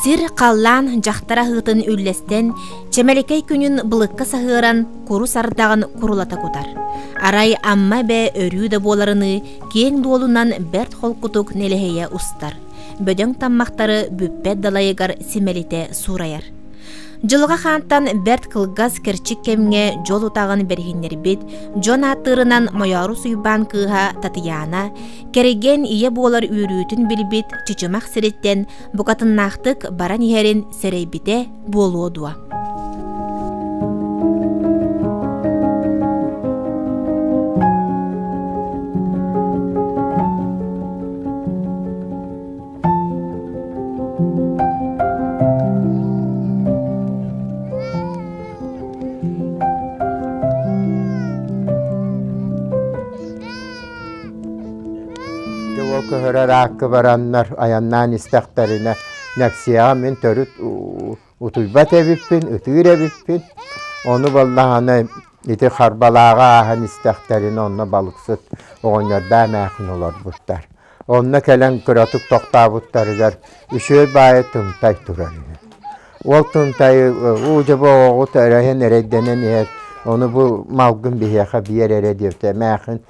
Сир халлаан дьахтар аһыытын үллэстэн, чэмэликэй күнүн былыкка саһыаран курус ардаҕын курулата кутар. Арай Амма эбэ өрүү да буоларыныы киэҥ дуолунан бэрт холкутук нэлэһийэ устар. Бөдөҥ таммахтары бүппэт далайыгар симэлитэ суурайар. Дьылҕа хаантан бэрт кылгас кэрчик кэмҥэ дьол утаҕын бэриһиннэрбит дьон ааттыырынан Мойоорус Уйбаан кыыһа Татыйаана Кэргэн ийэ буолар үөрүүтүн билбит Чычымах сириттэн букатыннаахтык баран иһэрин сэрэйбитэ буолуо дуо? Дьэ ол көһөрөр аакка бараннар айаннаан истэхтэринэ Нэксиэҕэ мин төрүт утуйбат эбиппин, ытыыр эбиппин. Ону баллаһана ити Харбалааҕы ааһан истэхтэринэ онно балыксыт оҕонньордоо эмээхин олорбуттар. Онно кэлэн кыратык тохтообуттарыгар үчүгэй баайы тымтай турар үһү. Ол тымтайы уу дьэ бу оҕоҕут эрэһин эрэйдэнэн иһэр, ону бу малгын биһиэхэ биэр эрэ диэбитэ эмээхин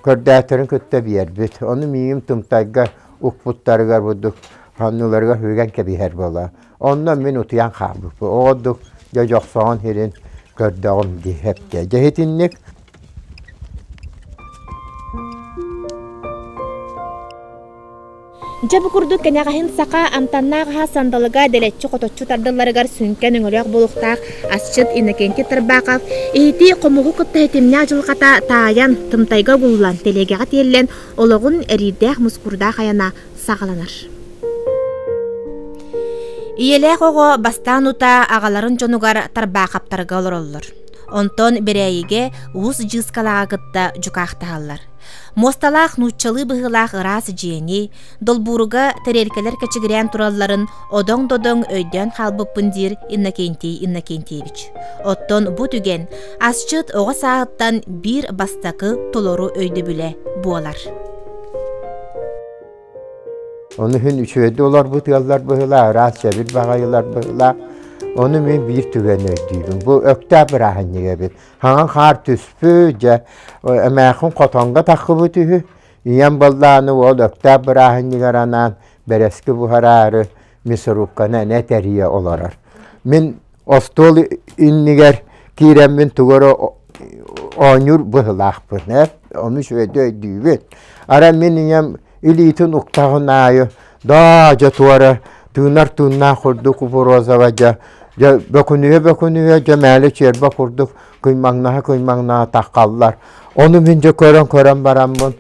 көрдөөтөрүн кытта биэрбит. Ону миигин тымтайга укпуттарыгар бурдук ханныыларыгар сүгэн кэбиһэр буола. Онно мин утуйан хаалбыппын. Оҕордук дьэ дьохсоҕон сирин көрдөҕүм дии эптэ. Дьэ итинник Дьэ бу курдук кэнэҕэһин саха амтаннаах аһа сандалыга дэлэччи-хоточчу тардылларыгар сүҥкэн өҥөлөөх буолуохтаах асчыт Иннокентий Тарбахов иһити хомуһу кытта ситимнээх дьылҕата таайан, тымтайга угуллан, тэлиэгэҕэ тиэллэн олоҕун эриирдээх-мускуурдаах айана саҕаланар. Ийэлээх оҕо бастаан утаа аҕаларын дьонугар Тарбаахаптарга олороллор. Онтон Бэрээйигэ Уус Дьыыскалааҕы кытта дьукаахтаһаллар. Муосталаах нууччалыы быһыылаах ыраас дьиэни, долбууруга тэриэлкэлэр кэчигирээн туралларын одоҥ-додоҥ өйдөөн хаалбыппын диир Иннокентий Иннокентьевич. Оттон бу түгэн асчыт оҕо сааһыттан биир бастакы толору өйдөбүлэ буолар. Ону иһин үчүгэйдик олорбут ыаллар быһыылаах, ыраас чэбир баҕайылар быһыылаах. Ону мин биир түгэни өйдүүбүн. Бу Өктөөп бырааһынньыга эбит. Хаҥан хаар түспүт, дьэ, эмээхин хотонго таххыбыт үһү. Ийэм баллааны уол Өктөөп бырааһынньыгар анаан бэрэски буһараары мясорубканы энэ тэрийэ олорор. Мин остуол иннигэр киирэммин тугу эрэ оонньуур быһыылаахпын, ээ, ону үчүгэйдик өйдүүбүн. Арай мин ийэм илиитин уктаҕын аайы даа дьэ туора тыынар тыыннаах курдук Упрозова дьэ дьэ бөкүнүһэ бөкүнүһэ дьэ мээлэ чиэрбэ курдук кыймаҥнаһа кыймаҥнаһа таххаллар. Ону мин дьэ көрөн көрөн бараммын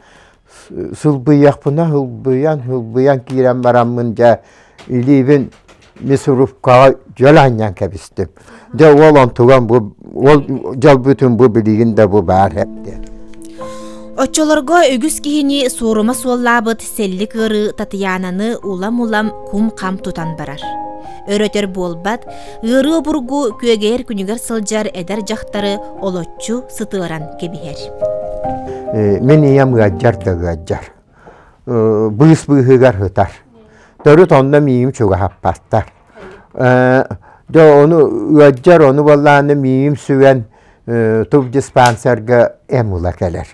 сылбыйыахпына һылбыйан һылбыйан киирэн бараммын дьэ илиибин мясорубкаҕа дьөл анньан кэбистим. Дьэ уол онтуган бу уол дьолбутун бу билигин да бу баар эбит. Оччолорго үгүс киһини суорума суоллаабыт сэллик ыарыы Татьянаны улам-улам кум-хам тутан барар. Өрөтөр буолбат, ыарыы обургу күөгэйэр күнүгэр сылдьар эдэр дьахтары олоччу сытыаран кэбиһэр. Мин ийэм ыалдьар да ыалдьар. Быыс быыһыгар сытар. Төрүт онно миигин чугаһаппаттар. Дьэ ону ыалдьар, ону буоллаҕына миигин сүгэн тубдиспансерга эм ыла кэлэр.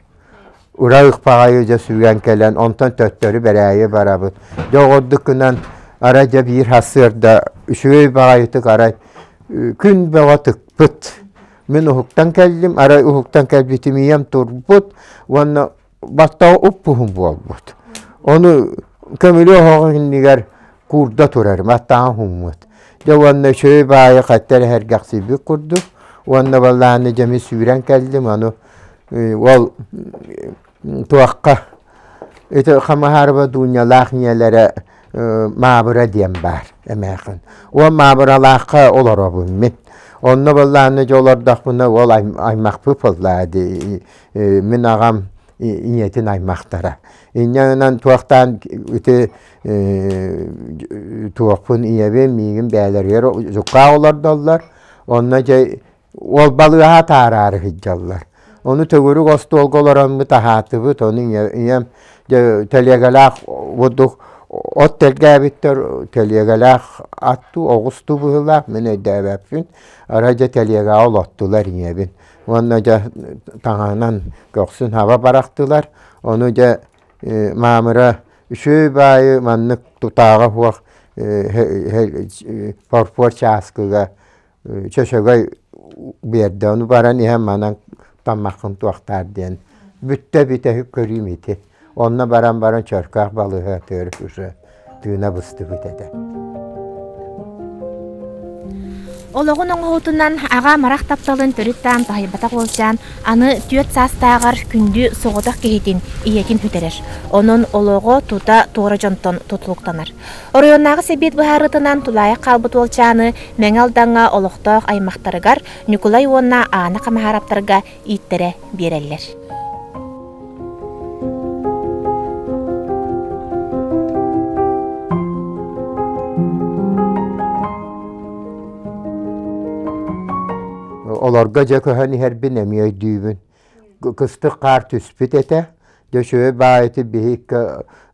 Ура ыкпаҕайы дьэ сүгэн кэлэн, онтон төттөрү бэрээйи барабыт. Дьэ оҕордук гынан арай дьэ биир сарсыарда үчүгэй баҕайытык арай күн бөҕө тыкпыт. Мин уһуктан кэллим, арай уһуктан кэлбитим ийэм турбут уонна баттаҕа уп-уһун буолбут. Ону көмүлү оһоҕун иннигэр куурда турар, баттаҕа уһуммут. Дьэ уонна үчүгэй баайы хатта эрэ сэргэхсийбит курдук уонна баллааны дьэми сүүрэн кэллим, ону ол туохха ити Хамаһаарба Дуунньалаах ийэлэрэ Маабыра диэн баар эмээхин. Ол Маабыралаахха олоробун мин. Онно баллааны дьэ олордохпуна ол аймахпыт буоллаа дии мин аҕам ийэтин аймахтара. Инньэ гынан туохтаан ити туохпун ийэбин миигин бэйэлэригэр дьуккаа олордоллор. Онно дьэ уол балыыһа атаараары сылдьаллар. Ону төгүрүк остуолга олороммут аһаатыбыт, ону ийэм Дьэ тэлиэгэлээх курдук от тэлгээбиттэр тэлиэгэлээх ат дуу, оҕус дуу быһыылаах мин өйдөөбөппүн. Арай дьэ тэлиэгэҕэ олоттулар ийэбин. Уонна дьэ таҥаһынан көхсүн хаба барахтылар. Ону дьэ маамыра үчүгэй баайы маннык тутааҕа суох фарфор чааскыга чөчөгөй биэрдэ. Ону баран иһэн манан таммаххын туохтаар диэн бүттэ бүтэһик көрүүм ити. Онно баран баран Чөркөөх балыыһа төрүт уже тыына быстыбыт этэ. Олоҕун оҥоһуутунан аҕа амарах тапталын төрүт таан таһыйбатах уолчаан аны түөрт саастааҕар күндү соҕотох киһитин, ийэтин сүтэрэр. Онон олоҕо тута туора дьонтон тутулуктанар. Оройуоннааҕы сэбиэт быһаарыытынан тулаайах хаалбыт уолчааны Мэҥэ Алдаҥҥа олохтоох аймахтарыгар Ньукулай уонна Аана Хамаһаараптарга ииттэрэ биэрэллэр. Олорго дьэ көһөн иһэрбин эмиэ өйдүүбүн. Кыстык хаар түспүт этэ. Дьэ үчүгэй баайыты биһи икки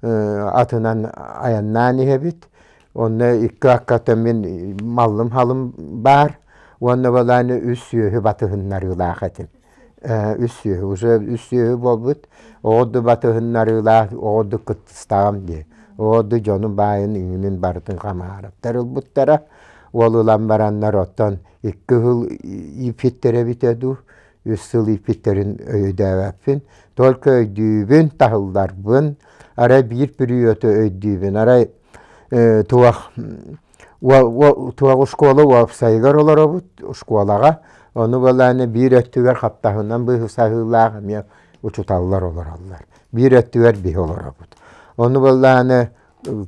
атынан айаннаан иһэбит. Онно икки акката мин маллым-халым баар уонна балааны үс сүөһү батыһыннарыылаах этим. Үс сүөһү, уже үс сүөһү буолбут. Оҕо батыһыннарыылаах, оҕо кыттыстаҕым дии. Оҕо дьону баайын иҥинин барытын хамаараптар ылбыттара. Уол ылан бараннар оттон икки сыл ииппиттэрэ эбитэ дуу, үс сыл ииппиттэрин өйдөөбөппүн. Только өйдүүбүн, таһылларбын, арай биир периоду өйдүүбүн. Арай туох туох оскуола уопсайыгар олоробут оскуолаҕа ону былааны биир өттүгэр хаптаһынан быһысаһыылаах эмиэ учуталлар олороллор биир өттүгэр биһи олоробут ону былааны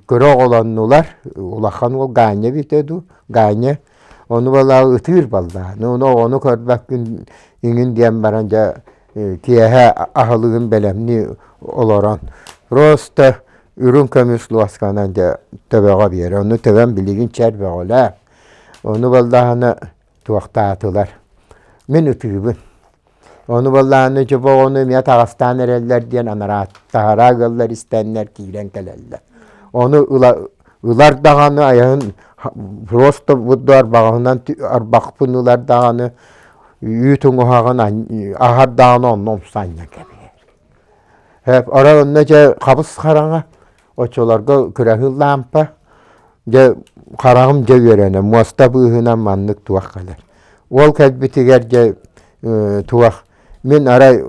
кыра оҕолоннулар улахан уол Ганя эбитэ дуу Ганя ону балаа ытыыр баллааны ону оҕону көрбөккүн иҥин диэн баран дьэ киэһэ аһылыгын бэлэмнии олорон просто үрүҥ көмүс луосканан дьэ төбөҕө биэрэр. Ону төбөм билигин чэр бөҕөлөөх. Ону баллаһана туохтаатылар. Мин ытыыбын. Ону баллаһаны дьэ оҕону эмиэ таҕастаан эрэллэр диэн анарааттаһара ыаллар истэннэр киирэн кэлэллэр. Ону ыла ылар даҕаны айаһын просто будду арбаҕынан арбахпын ылар даҕаны үүт уҥуһаҕын аһар даҕаны онно умсанньан кэбиһэр. Арай онно дьэ хабыс хараҥа, оччолорго кыраһыыл лаампа, дьэ хараҕым дьэ үөрэнэ, муоста быыһынан маннык туох кэлэр. Уол кэлбитигэр дьэ туох мин арай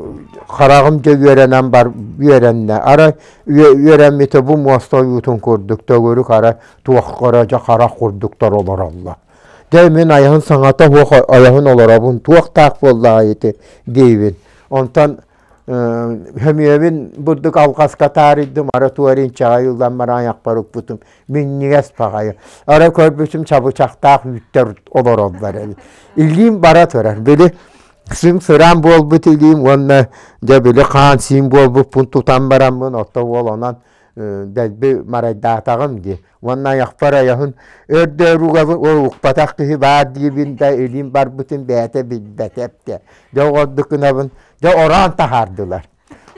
хараҕым дьэ үөрэнэн бар үөрэннэ. Арай үөрэммитэ бу муоста ойуутун курдук төгүрүк арай туоххара дьэ харах курдуктар олороллор. Дьэ мин айаһын саҥата суох айаһын олоробун туохтаах буоллаҕай ити диибин. Онтон Хөмүөбүн бурдук алҕаска таарыйдым, ара туорин чаҕай ылан баран айахпар укпутум, минньигэс баҕайы. Ара көрбүтүм чабычахтаах үүттэр олороллор эбит. Илиим бара турар. Били сым-сыраан буолбут илиим уонна дьэ били хаан-сиин буолбуппун тутан бараммын, отто уол онон дэлби марайдаатаҕым дии. Уонна айахпар айаһын өрдөөрүгабын ол укпатах киһи баар диибин да илиим барбытын бэйэтэ билбэтэ эптэ. Дьэ оҕордук гынабын дьэ ороон таһаардылар.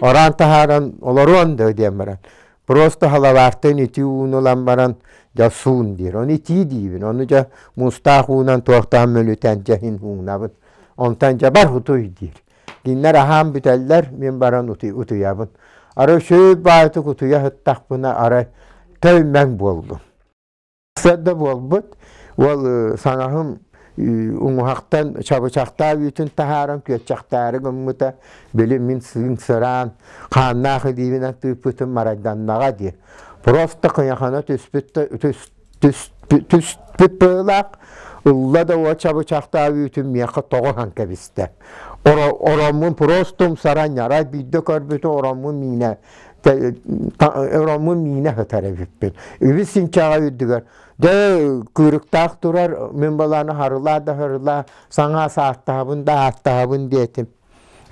Ороон таһааран олоруон да диэн баран просто халабаартан итии ууну ылан баран дьэ суун диир. Ону итии диибин. Ону дьэ муустаах уунан туохтаан мөлүтэн дьэ иһин уунабын. Онтон дьэ бар утуй диир. Кинилэр аһаан бүтэллэр, мин баран утуйабын. Арай үчүгэй баайытык утуйа сыттахпына, арай төймөҥ буоллум. Сэрдэ буолбут, уол саҥаһым уҥуһахтан чабычахтаах үүтүн таһааран күөччэхтээри гыммыта, били мин сыыҥ-сыраан, хааннаах илиибинэн тыыппытым марайданнаҕа дии. Просто кыйахана түспүт түспүт быһыылаах, ылла да уол чабычахтаах үүтүн миэхэ тоҕо ыһан кэбистэ. Ороммун просто умсаран арай биирдэ көрбүтүм ороммун миинэ ороммун миинэ сытар эбиппин. Үбүс синчэҕэ үрдүгэр дьэ кыырыктаах турар мин балааны харылаа да харылаа саҥа сааттаһабын да ааттаһабын диэтим.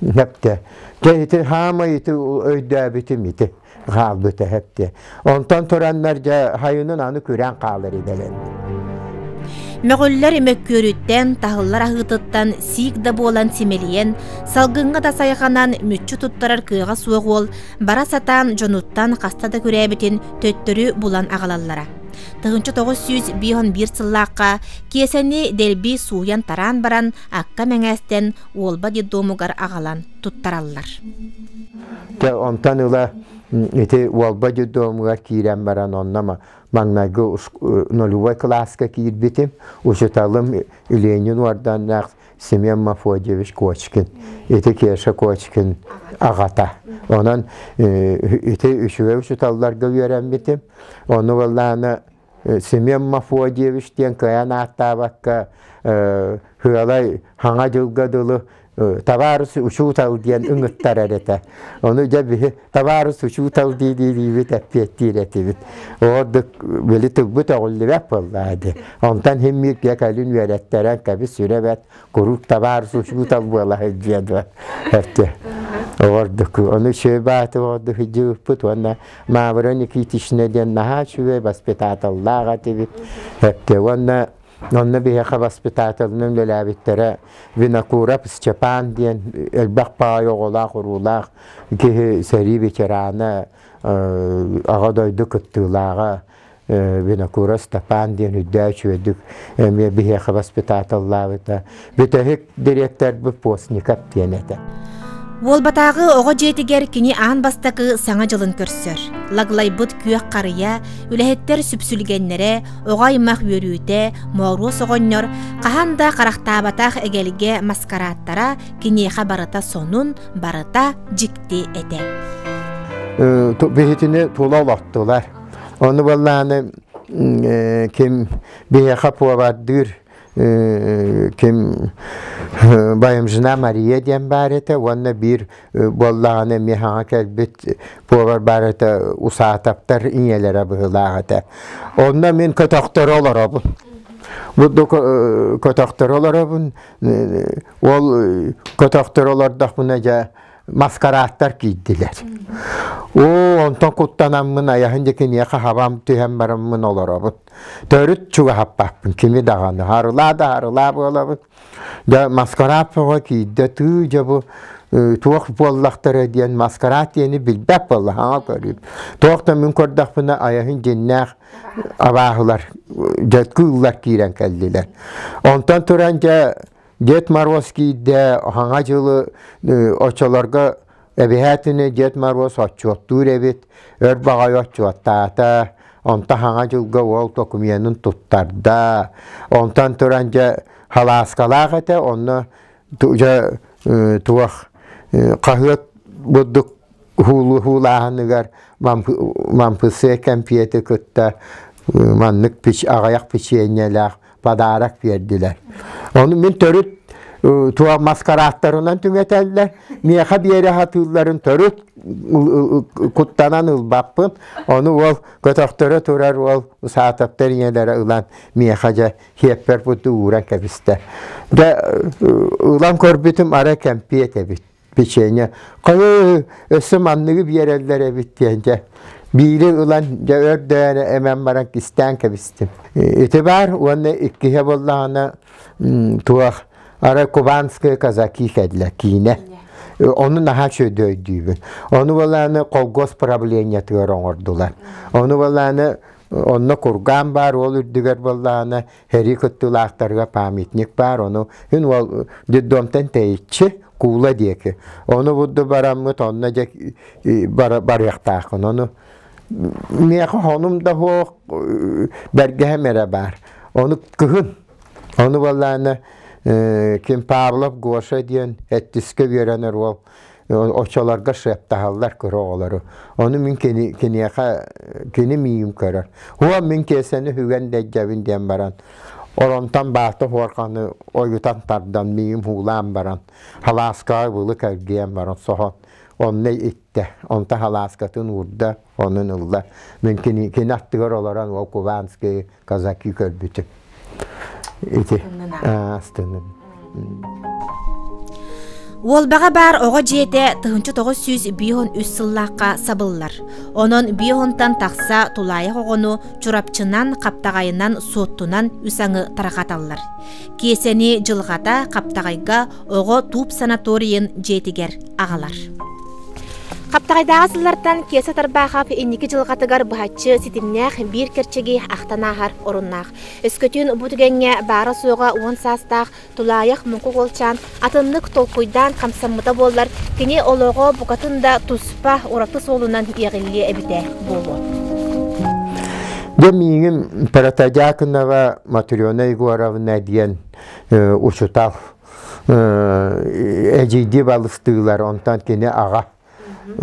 Хэптэ. Дьэ ити хаамай ити өйдөөбүтүм ити хаалбыта хэптэ. Онтон тураннар дьэ хайынын аны күрээн хаалар идэлэнним. Мөҕүллэр мөккүөрүттэн, таһыллар аһыытыттан сиик да буолан симэлийэн, салгыҥҥа да сайҕанан мүччү туттарар кыаҕа суох уол бара сатаан дьонуттан хаста да күрээбитин төттөрү булан аҕалаллара. 1951 сыллаахха Киэсэни дэлби сууйан-тараан баран акка мэҥээстэн Уолба детдомугар аҕалан туттараллар. Дьэ, онтон ыла ити Уолба детдомугар киирэн баран онно маҥнайгы нулевой кылааска киирбитим. Учуталым Ленин уорданнаах Семен Мафодьевич Кочкин. Ити Кеша Кочкин аҕата. Онон ити үчүгэй учуталларга үөрэммитим. Ону буоллаҕына Семен Мафодьевич диэн кыайан ааттаабакка Хыалай хаҥа дьылга дылы табаарыс учуутал диэн ыҥыттарар этэ. Ону дьэ биһи табаарыс учуутал дии-диибит эппиэттиир этибит. Ордук били тылбыт өҕүллүбэт буоллаа дии. Онтон химмиир киэ кэлин үөрэттэрэн кэбис сүрэ бэт куруук табаарыс учуутал буола сылдьыа дуо эрте. Ордук ону үчүгэй бааты ордук сылдьыбыппыт уонна Мавра Никитична диэн наһаа үчүгэй воспитателлаах этибит. Эпте уонна Онно биһиэхэ воспитателынан үлэлээбиттэрэ Винокуров Степан диэн элбэх баай оҕолоох-уруулаах киһи сэрии ветерана, Аҕа дойду кыттыылааҕа Винокуров Степан диэн үрдээх үчүгэйдик эмиэ биһиэхэ воспитателлаабыта. Бүтэһик дириэктэрбит Постников диэн этэ. Уолбатааҕы оҕо дьиэтигэр кини аан бастакы Саҥа дьылын көрсөр. Лаглайбыт күөх харыйа, үлэһиттэр сүпсүлгэннэрэ, оҕо аймах үөрүүтэ, Моруос оҕонньор хаһан да харахтаабатах эгэлгэ маскарааттара киниэхэ барыта сонун, барыта дьикти этэ. Биһитини тула олохтулар. Ону буоллааны ким биһиэхэ пуобардыыр ким Байымжина Мария диэн баар этэ уонна биир буоллаҕына эмиэ хаҥа кэлбит повар баар этэ Усаатаптар ийэлэрэ быһыылаах этэ. Онно мин көтөхтөрө олоробун. Бу көтөхтөрө олоробун. Ол көтөхтөрө олордохпуна дьэ маскарааттар киирдилэр. Оо, онтон куттанаммын айаһын дьэ киниэхэ хабам түһэн бараммын олоробун. Төрүт чугаһаппаппын кими даҕаны харылаа да харылаа буолабын. Дьэ маскараат бөҕө киирдэ тыы дьэ бу туох буоллахтара диэн маскараат диэни билбэт буолла хаҥа көрүүм. Туох да мин көрдөхпүнэ айаһын дьиннээх абааһылар дьэ кыыллар киирэн кэллилэр. Онтон туран дьэ Дед Мороз киирдэ хаҥа дьылы оччолорго Эбиһээтини Дед Моруос отчуоттуур эбит, өр баҕайы отчуоттаата, онто Хаҥа дьылга уол докумуонун туттарда, онтон туран дьэ халааскалаах этэ, онно дьэ туох хаһыат бурдук уулааһыныгар мампысыа кэмпиэти кытта маннык аҕыйах печеньелээх подарок биэрдилэр. Ону мин төрүт туох маскарааттарынан түҥэтэллэр, миэхэ биэрэ сатыылларын төрүт куттанан ылбаппын. Ону уол көтөхтөрө турар уол Саатаптар ийэлэрэ ылан миэхэ дьэ хиэппэр буту ууран кэбистэ. Дьэ ылан көрбүтүм арай кэмпиэт эбит. печенье. Хайа өссө манныгы биэрэллэр эбит диэн дьэ биири ылан дьэ өрдөөн эмэн баран кистээн кэбистим. Ити баар уонна иккиһэ буоллаҕына туох арай кубанские казаки кэллэ киинэ. Ону наһаа үчүгэй өйдүүбүн. Ону буоллаҕына колгос правлениетыгар оҥордулар. Ону буоллаҕына онно кургаан баар, ол үрдүгэр буоллаҕына Сэрии кыттыылаахтарга памятник баар, ону күн уол детдомтан тэйиччи куула диэки. Ону будду бараммыт, онно дьэ барыахтааххын. Ону миэхэ хонум да суох, бэргэһэм эрэ баар. Ону кыһын, ону буоллаҕына ким Павлов Гоша диэн эттискэ үөрэнэр уол оччолорго шептаһаллар кыра оҕолору. Ону мин кини, киниэхэ кини миигин көрөр. Уон мин Киэсэни үгэн дэддьэбин диэн баран, оронтон баата хуорҕаны ойутан тардан миигин уулаан баран, халааскаҕа былы кэлгийэн баран соһон, онно иттэ. Онто халааскатын уурда, онун ылла. Мин кини, кини аттыгар олорон ол кубанские казаки көрбүтүм. Ити астынным. Уолбаҕа баар оҕо дьиэтэ 1953 сыллаахха сабыллар. Онон биэһонтан тахса тулаайах оҕону Чурапчынан, Хаптаҕайынан, Суоттунан үс аҥы тарҕаталлар. Киэсэни дьылҕата Хаптаҕайга оҕо тууп санаторийын дьиэтигэр аҕалар. Хаптаҕайдааҕы сыллартан Киэсэ Тарбаахап инники дьылҕатыгар быһаччы ситимнээх биир кэрчиги ахтан ааһар оруннаах. Өскөтүн бу түгэҥҥэ баара-суоҕа уон саастаах тулаайах муҥкук уолчаан атыннык толкуйдаан хамсаммыта буоллар, кини олоҕо букатын да туспа ураты суолунан иэҕиллиэ эбитэ буолуо. Дьэ миигин Протодьяконова Матрена Егоровна диэн учутал эдьиийдии балыстыылар, онтон кини аҕа.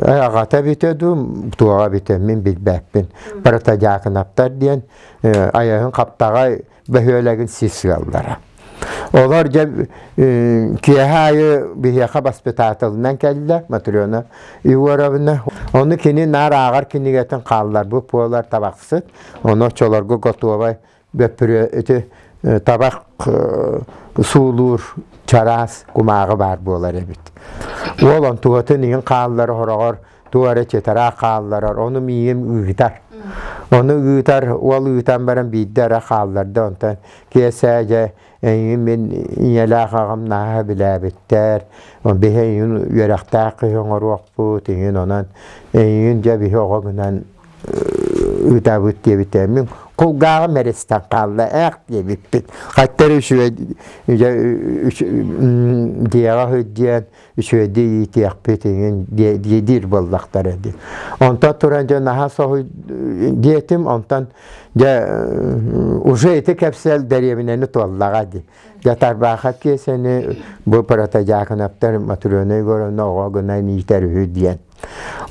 Аҕата эбитэ дуу, туоҕа эбитэ мин билбэппин. Протодьяконовтар диэн айаһын хаптаҕай бөһүөлэгин сис ыаллара. Олор дьэ киэһэ аайы биһиэхэ баспытааталынан кэллэ Матрена Егоровна. Ону кини наар ааҕар кинигэтин хаалларбыт буолар табахсыт. Ону оччолорго готовай бөппүрүө ити табах суулуур чараас кумааҕы баар буолар эбит. Уол онтугатын иһин хааллар хороҕор туох эрэ чытараах хаалларар, ону миигин ыытар. Ону ыытар, уол ыытан баран биирдэ эрэ хаалларда, онтон киэсээ дьэ эйигин мин ийэлээх аҕам наһаа билээбиттэр, биһи эйигин үөрэхтээх киһи оҥоруохпут, иҥин онон эйигин дьэ биһи оҕо гынан ыытабыт диэбитэ. Мин кулгааҕым эрэ истэн хаалла, ээх диэбиппит. Хаттар үчүгэй дьиэҕэ сылдьан үчүгэйдик иитиэхпит иҥин диир буоллахтара дии. Онтон туран дьэ наһаа соһуй диэтим, онтон дьэ уже ити кэпсэл дэриэбинэни туоллаҕа дии. Дьэ Тарбаахап Киэсэни бу Протодьяконовтар Матрена Егоровна оҕо гынан иитэр үһү диэн.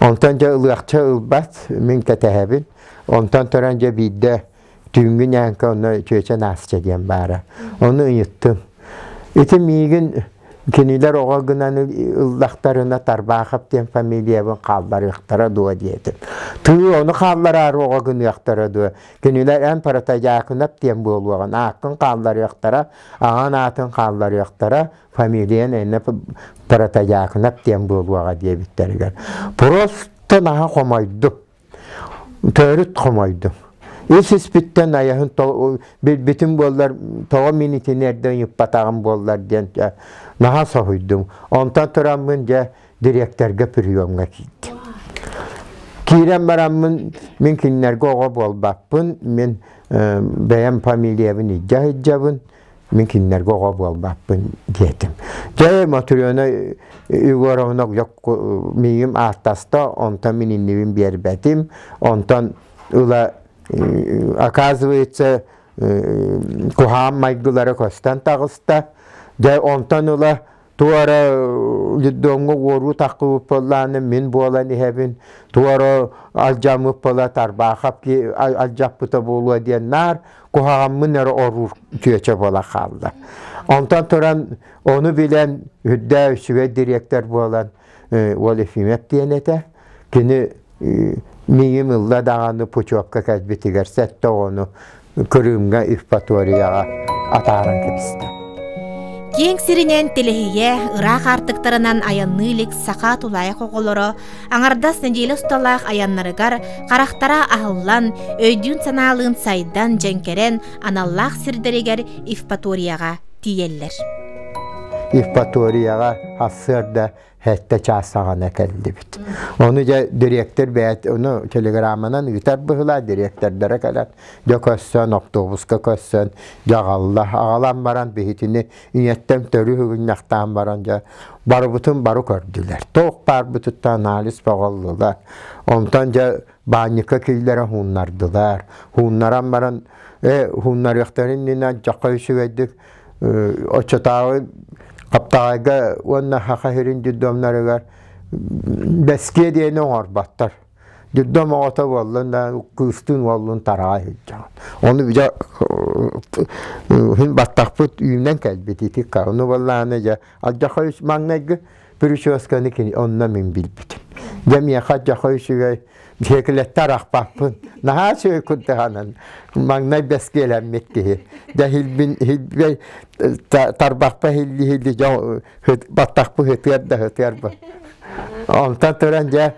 Онтон дьэ ылыахча ылбат, мин кэтэһэбин. Онтон туран дьэ биирдэ түүҥҥү ньээҥкэ онно чүөчэ Настя диэн баара. Ону ыйыттым. Ити миигин кинилэр оҕо гынан ыллахтарына Тарбаахап диэн фамилиябын хаалларыахтара дуо диэтим. Тыы ону хааллараары оҕо гыныахтара дуо? Кинилэр эн Протодьяконов диэн буолуоҕун ааккын хаалларыахтара, аҕан аатын хаалларыахтара, фамилиян эннэ Протодьяконов диэн буолуоҕа диэбиттэригэр. Просто наһаа хомойдум. Төрүт хомойдум. Ис испиттэн айаһын билбитим буоллар, тоҕо мин итини эрдэ ыйыппатаҕым буоллар диэн наһаа соһуйдум. Онтон тураммын дьэ дириэктэргэ приемҥа киирдим. Киирэн бараммын мин кинилэргэ оҕо буолбаппын, мин бэйэм фамилиябын илдьэ сылдьабын, мин кинилэргэ оҕо буолбаппын диэтим. Дьэ Матрена Егоровна миигин ааттаста, онтон мин иннибин биэрбэтим, онтон ыла оказывается куһаан майгылара көстөн таҕыста. Дьэ онтон ыла Туора детдомҥа уоруу таххыбыт буоллааны мин буолан иһэбин, туора алдьаммыт буола Тарбаахап алдьаппыта буолуо диэн наар куһаҕаммын эрэ оруур чүөчэ буола хаалла. Онтон туран ону билэн үрдээ үчүгэй дириэктэр буолан уол Ефимов диэн этэ. Кини миигин ылла даҕаны путевка кэлбитигэр сэттэ оҕону Крымҥа Евпаторияҕа атааран кэбистэ. Киэҥ сиринэн тэлэһийэ, ыраах аартыктарынан айанныы илик саха тулаайах оҕолоро аҥардас нэдиэлэ усталаах айаннарыгар харахтара аһыллан, өйдүүн-санаалыын сайдан, дьэҥкэрэн аналлаах сирдэригэр Евпаторияҕа тиийэллэр. Евпаторияҕа сарсыарда сэттэ чаас саҕана кэллибит. Ону дьэ дириэктэр бэйэт ону телеграмманан ыытар быһыылаах дириэктэрдэрэ кэлэн дьэ көссөн автобуска көссөн дьэ аҕалла аҕалан баран биһитини ийэттэн төрү үгүнньахтаан баран дьэ барыбытын бары көрдүлэр. Туох баарбытыттан анализ бөҕөллүлэр. Онтон дьэ баанньыкка киллэрэ хууннардылар. Хууннаран баран хууннарыахтарын иннинэ дьахха үчүгэйдик оччотооҕу Хаптаҕайга уонна Саха сирин детдомнарыгар бэскиэ диэни оҥорботтор. Детдом оҕото буоллун да кыыстыын уоллун тараҕай сылдьаҕын. Ону дьэ син баттахпыт үүнэн кэлбит ити ону буоллаҕына дьэ алдьархай маҥнайгы прическаны кини онно мин билбитим. Дьэ миэхэ дьохо үчүгэй дьиэкилэттэ арахпаппын. Наһаа үчүгэй курдаҕанан маҥнай бэскиэлэммит киһи. Дьэ иһилбин иһилбэй тарбахпа иһилли-иһилли дьон баттахпы ытыар да ытыар Онтон туран дьэ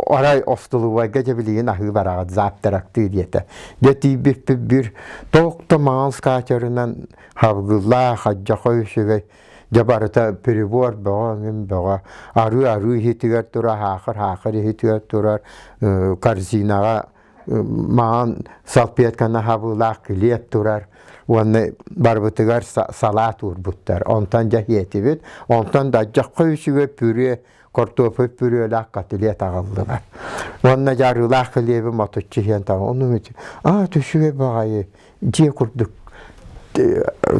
арай остулубайга дьэ билигин аһыы бараҕыт завтрактыы диэтэ. Дьэ тиийбиппит бир тоох да маҥан скатерынан хабгыллаах адьахо үчүгэй дьэ барыта прибор бөҕө өҥүн бөҕө арыы-арыы иһитигэр турар хаахыр-хаахыр иһитигэр турар корзинаҕа маҥан салфетканы хабыылаах килиэп турар уонна барбытыгар салаат уурбуттар. Онтон дьэ иэтибит. Онтон да дьоххо үчүгэй пюре, картофель пюрелаах котлет аҕаллылар. Уонна дьарыылаах килиэби мотуччу иһэн таҕа ону аа үчүгэй баҕайы дьиэ курдук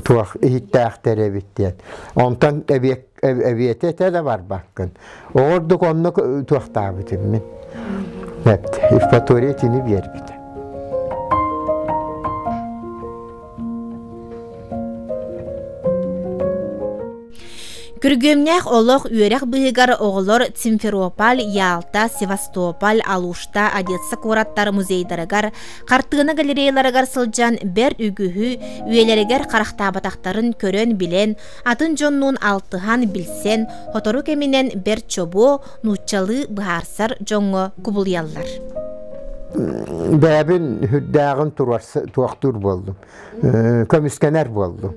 туох иһиттээхтэр эбит диэн. Онтон эбиэтэ этэ да барбаккын. Оҕордук онно туохтаабытым мин. Евпатория итини биэрбитэ. Күргүөмнээх олох үөрэх быыһыгар оҕолор Симферополь, Ялта, Севастополь, Алушта, Одесса куораттар музейдарыгар, хартыына галереяларыгар сылдьан бэрт үгүһү үйэлэригэр харахтаабатахтарын көрөн-билэн, атын дьоннуун алтыһан, билсэн, сотору кэминэн бэрт чобуо, нууччалыы быһаарсар дьоҥҥо кубулуйаллар. Бэйэбин үрдээҕин туохтуур буоллум, көмүскэнэр буоллум.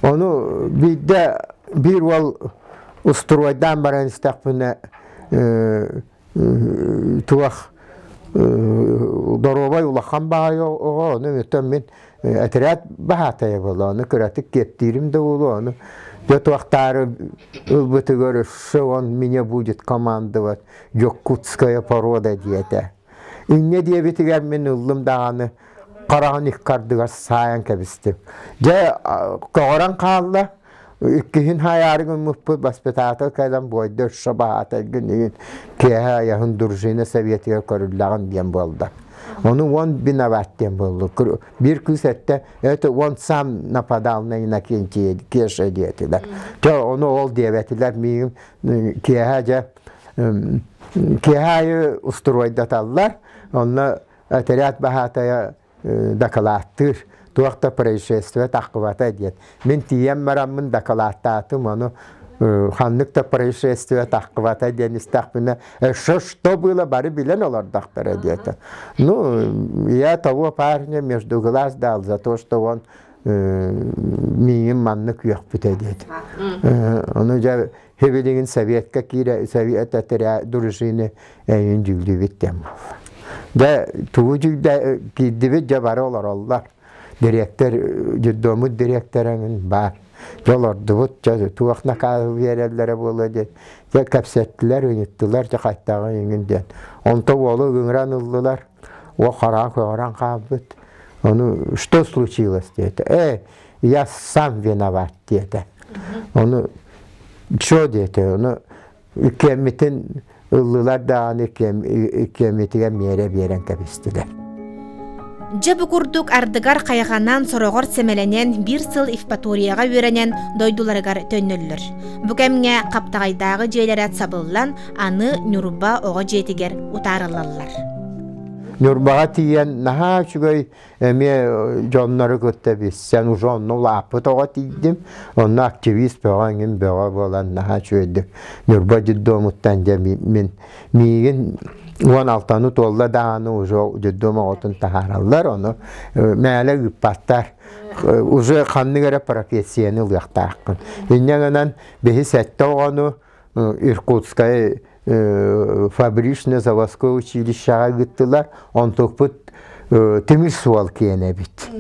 Ону биирдэ биир уол устуруойдаан баран истэхпинэ туох доруобай улахан баҕайы оҕо ону өтөн мин этэрээт баһаатайа буолла ону кыратык киэптиирим да буолуо ону дьэ туохтаары ылбытыгар өссө он меня будет командовать якутская порода диэтэ инньэ диэбитигэр мин ыллым даҕаны хараҕын икки ардыгар саайан кэбистим дьэ көҕөрөн хаалла Иккиһин хайаары гыммыппыт воспитатель кэлэн буойда өссө баһаатайгын иһин киэһэ айаһын дружина советыгар көрүллэҕин диэн буолла. Ону он виноват диэн буолла. Биир кыыс эттэ, это он сам нападал на Иннокентия Кеша диэтилэр. Дьэ ону ол диэбэтилэр миигин киэһэ дьэ киэһэ аайы устуруойдаталлар. Онно отряд баһаатайа дакылааттыыр туох да происшествие таххыбата диэн мин тиийэн бараммын дакылааттаатым ону ханнык да происшествие таххыбата диэн истэхпинэ что что было бары билэн олордохторо диэтэ ну я того парня между глаз дал за то что он миигин маннык үөхпүтэ диэтэ ону дьэ Хэбилигин советка киирэ совет этэрэ дружины эйин дьүүллүүбүт диэн буолла. Дьэ тугу дьүүлдэ киирдибит дьэ бары олороллор. Дириэктэр детдоммут дириэктэрэ баар. Дьэ олордубут дьэ туох накааһы биэрэллэрэ буолуо диэн дьэ кэпсэттилэр ыйыттылар дьэ хайтаҕын иҥин диэн. Онто уолу ыҥыран ыллылар. О хараҕа көҕөрөн хаалбыт. Ону что случилось диэтэ. Э, я сам виноват диэтэ. Ону чё диэтэ, ону иккиэммитин ыллылар даҕаны иккиэммитигэр миэрэ биэрэн кэбистилэр. Дьэ бу курдук ардыгар хайҕанан, сороҕор сэмэлэнэн биир сыл Евпаторияҕа үөрэнэн дойдуларыгар төннөллөр. Бу кэмҥэ Хаптаҕайдааҕы дьиэлэрэ сабыллан, аны Ньурба оҕо дьиэтигэр утаарыллаллар. Ньурбаҕа тиийэн наһаа үчүгэй Эмиэ дьоннору кытта билсэн уже онно улааппыт оҕо тиийдим. Онно активист бөҕө эҥин бөҕө буолан наһаа үчүгэйдик Ньурба детдомуттан дьэ мин миигин 16-ны туолла даҕаны уже детдом оҕотун таһаараллар ону мээлэ ыыппаттар. Уже ханнык эрэ профессияны ылыахтааххын. Инньэ гынан биһи сэттэ оҕону Иркутскай фабрично-заводское училищеҕа ыыттылар. Онтукпут тимир суол киэнэ эбит.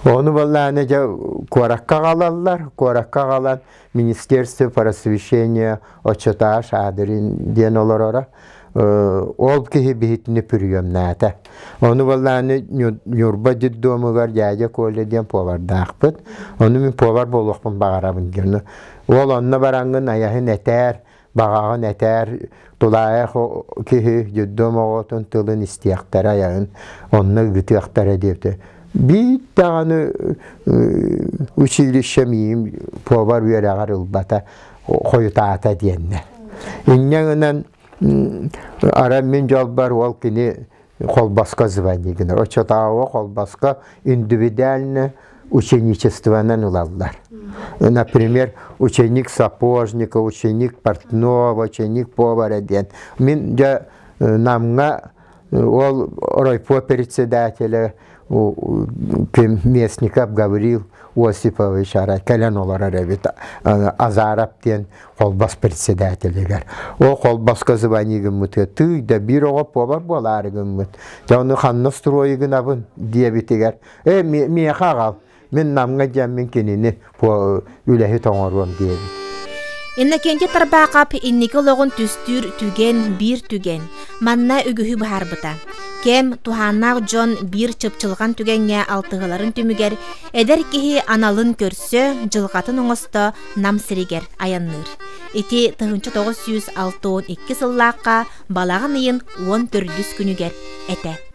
Ону баллааны дьэ куоракка аҕалаллар. Куоракка аҕалан Министерство просвещения оччотооҕу Шадрин диэн олороро. Ол киһи биһитини приемнаата. Ону баллааны Ньурба детдомугар дядя Коля диэн повардаахпыт. Ону мин повар буолуохпун баҕарабын диэн. Ол онно бараҥҥын айаһын этээр, баҕаҕын этээр, тулаайах киһи детдом оҕотун тылын истиэхтэрэ айаһын онно ыытыахтара диэбитэ. Биир даҕаны училище миигин повар үөрэҕэр ылбата, хойутаата диэннэр. Инньэ гынан. Арай мин дьолбор ол кини Холбоско звание гынар. Оччотооҕу Холбоско индивидуально ученичествонан ылаллар. Например, ученик сапожника, ученик портного, ученик повара диэн. Мин дьэ Намҥа ол райпо председателя Местников Гаврил Осипович арай кэлэн олорор эбит Азаров диэн холбос председателигэр. Ол холбоско звонии гыммытыгар тыый да биир оҕо повар буолаары гыммыт. Дьэ ону ханна стройу гынабын диэбитигэр э миэхэ аҕал мин Намҥа диэммин кинини үлэһит оҥоруом диэбит. Иннокентий Тарбаахап инники олоҕун түстүүр түгэн биир түгэн. Манна үгүһү быһаарбыта. Кэм, туһааннаах дьон биир чыпчылҕан түгэҥҥэ алтыһыларын түмүгэр эдэр киһи аналын көрсө, дьылҕатын оҥосто Нам сиригэр айанныыр. Ити 1962 сыллаахха балаҕан ыйын 14 күнүгэр этэ.